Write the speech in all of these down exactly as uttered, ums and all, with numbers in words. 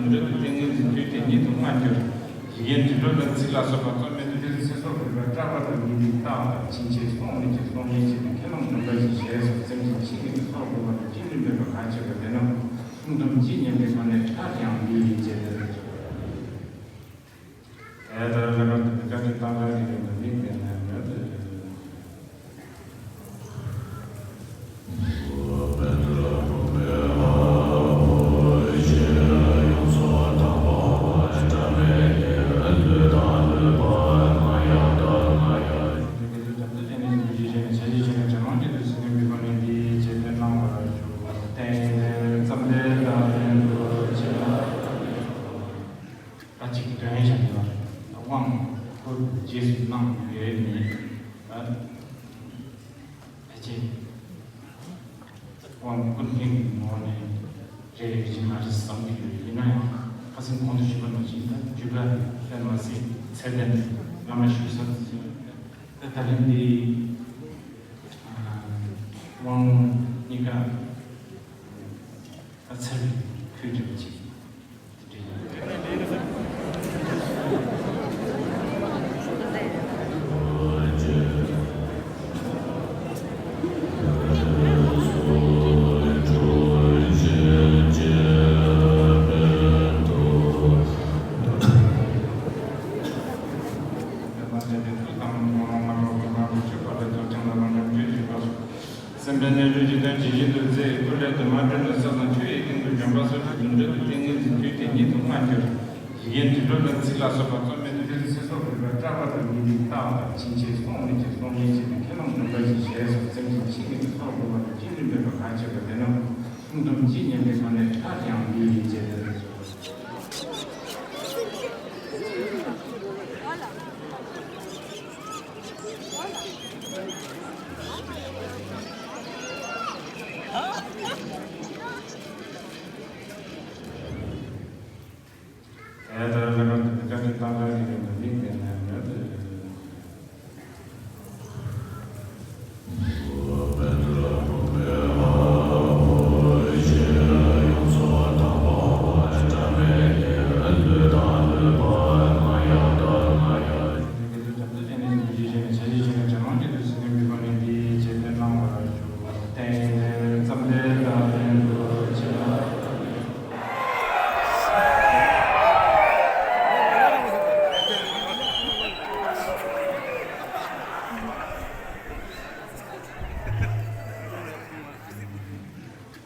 འབྲེལ་དུ་ཏིང་ངེ་འཛིན་མཐུའི་དེ་ཉིད་དུ་མངའ་གྱུར། ཡི་གེ་འབྲི་ཀློག་དང་ཚིག་ལ་སོགས་པ་རྩོམ་མེད་དུ། ཚེ་སྲོག་གི་བཀྲག་པ་དང་ཉིད་ཀྱི་རྟགས་དང་ཕྱིན་ཆད་སོང་མི་ཆད་སོང་མི་ཆད་དུ་ཁས་བླངས་སྒྲུབ་པ་ཞིག་བྱས་སོ། སེམས་ཅན་ཤིང་གི་སྲོག་གི་བར་དུ་ཅི་ནུས་མེད་པར་གང་བྱེད་པ་དེ་རྣམས་སྲུང་སྡོམ་ཅི་ཉམས་པའི་སྒོ་ནས་སླར་ཡང་འབུལ་ཡིན་ཅེས་དེ་ལྟར་བརྗོད་པ་རེད། དེ་ལྟར་ལེགས་པར་འདོད་པའི་བཀའ་དྲིན་དང་བླ་མའི་ཡོན་ཏན་ལ་དམིགས་ཏེ་ནས་མོས་ཏེ། ད་གཅིག་ཏུ་དོན་བཞག་ཡོད་རེད། དབང་བསྐུར་རྗེས་སུ་གནང་ཡོད་མེད། ད་ཕལ་ཆེར་དབང་བསྐུར་མཁན་གྱི་ངོས་ནས་རེད་ཡོད་ཀྱི་མ་རེད་བསམ་གྱི་ཡོད། ཡིན་ན་ཡང་ཁ་སང་གོང་དུ་ཞུས་པ་ནང་བཞིན། ད་རྒྱུད་པ་དཔེ་མ་སྲིད་ཚད་ལྡན་བླ་མ་བཞུགས་ས་དེ་ཚོ། ད་ད་རིང་འདི་དབང་གཉིས་ཀ་ད་ཚར་བའི་ཁུལ་འདྲ་པོ་ཅིག་སེམས་དཔའི་རྣལ་འབྱོར་གྱི་དོན་ཇི་བཞིན་དུ་མཛད། སྐུ་ལས་གདུང་མ་སྤྲུལ་ནས་ས་དང་ཆུ་ཡི་སྟེང་དུ་བྱོན་པ་སོགས་ཀྱི་རྒྱུ་འབྲས་དང་ཏིང་ངེ་འཛིན་མཐུའི་དེ་ཉིད་དུ་མངའ་གྱུར། ཡི་གེ་འབྲི་ཀློག་དང་ཚིག་ལ་སོགས་པ་རྩོམ་མེད་དུ། ཚེ་སྲོག་གི་བཀྲག་པ་དང་ཉིད་ཀྱི་རྟགས་དང་ཕྱིན་ཆད་སོང་མི་ཆད་སོང་མི་ཆད་དུ་ཁས་བླངས་སྒྲུབ་པ་ཞིག་བྱས་སོ། སེམས་ཅན་ཤིང་གི་སྲོག་གི་བར་དུ་ཅི་ནུས་མེད་པར་གང་བྱེད་པ་དེ་རྣམས་སྲུང་སྡོམ་ཅི་ཉམས་པའི་སྒོ་ནས་སླར་ཡང་འབུལ་ཡིན་ཅེས་དེ་ལྟར་གསོལ། དེ་ལྟར་ལྷག་པར་དུ་བཀའ་དྲིན་བཏང་ཐབས་ཀྱི་རིང་དུ་དམིགས་ཏེ་ནས་མོས་ཏེ།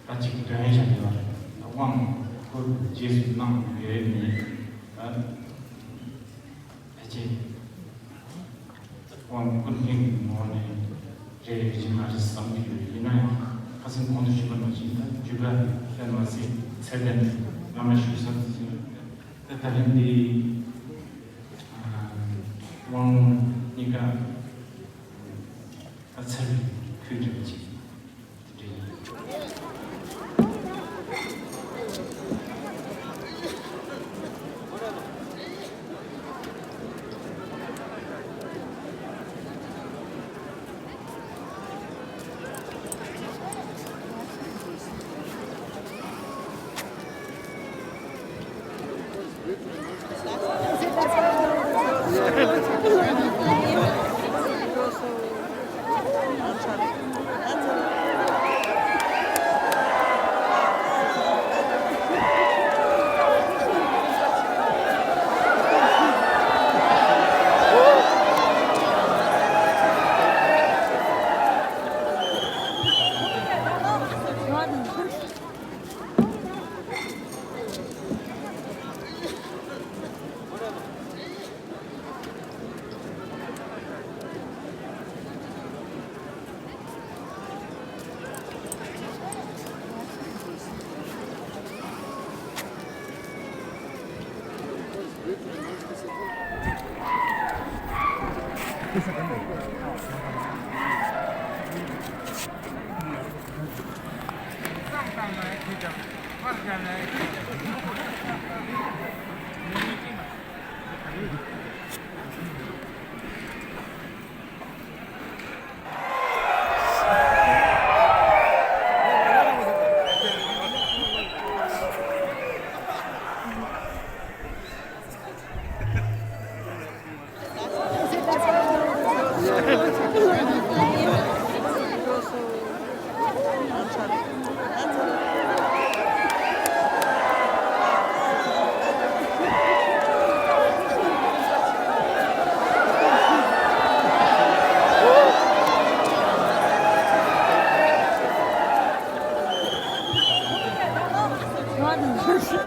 ད་གཅིག་དོན་བཞག་ཡོད་རེད། དབང་བསྐུར་རྗེས་སུ་གནང་ཡོད་མེད། ད་ཕལ་ཆེར་དབང་བསྐུར་མཁན་གྱི་ངོས་ནས་རེད་ཡོད་ཀྱི་མ་རེད་བསམ་གྱི་ཡོད། ཡིན་ན་ཡང་ཁ་སང་གོང་དུ་ཞུས་པ་ནང་བཞིན། ད་རྒྱུད་པ་དཔེ་མ་སྲིད་ཚད་ལྡན་བླ་མ་བཞུགས་ས་དེ་ཚོ། ད་ད་རིང་འདི་དབང་གཉིས་ཀ་ད་ཚར་བའི་ཁུལ་འདྲ་པོ་ཅིག་དེ་འདྲ་ཡིན།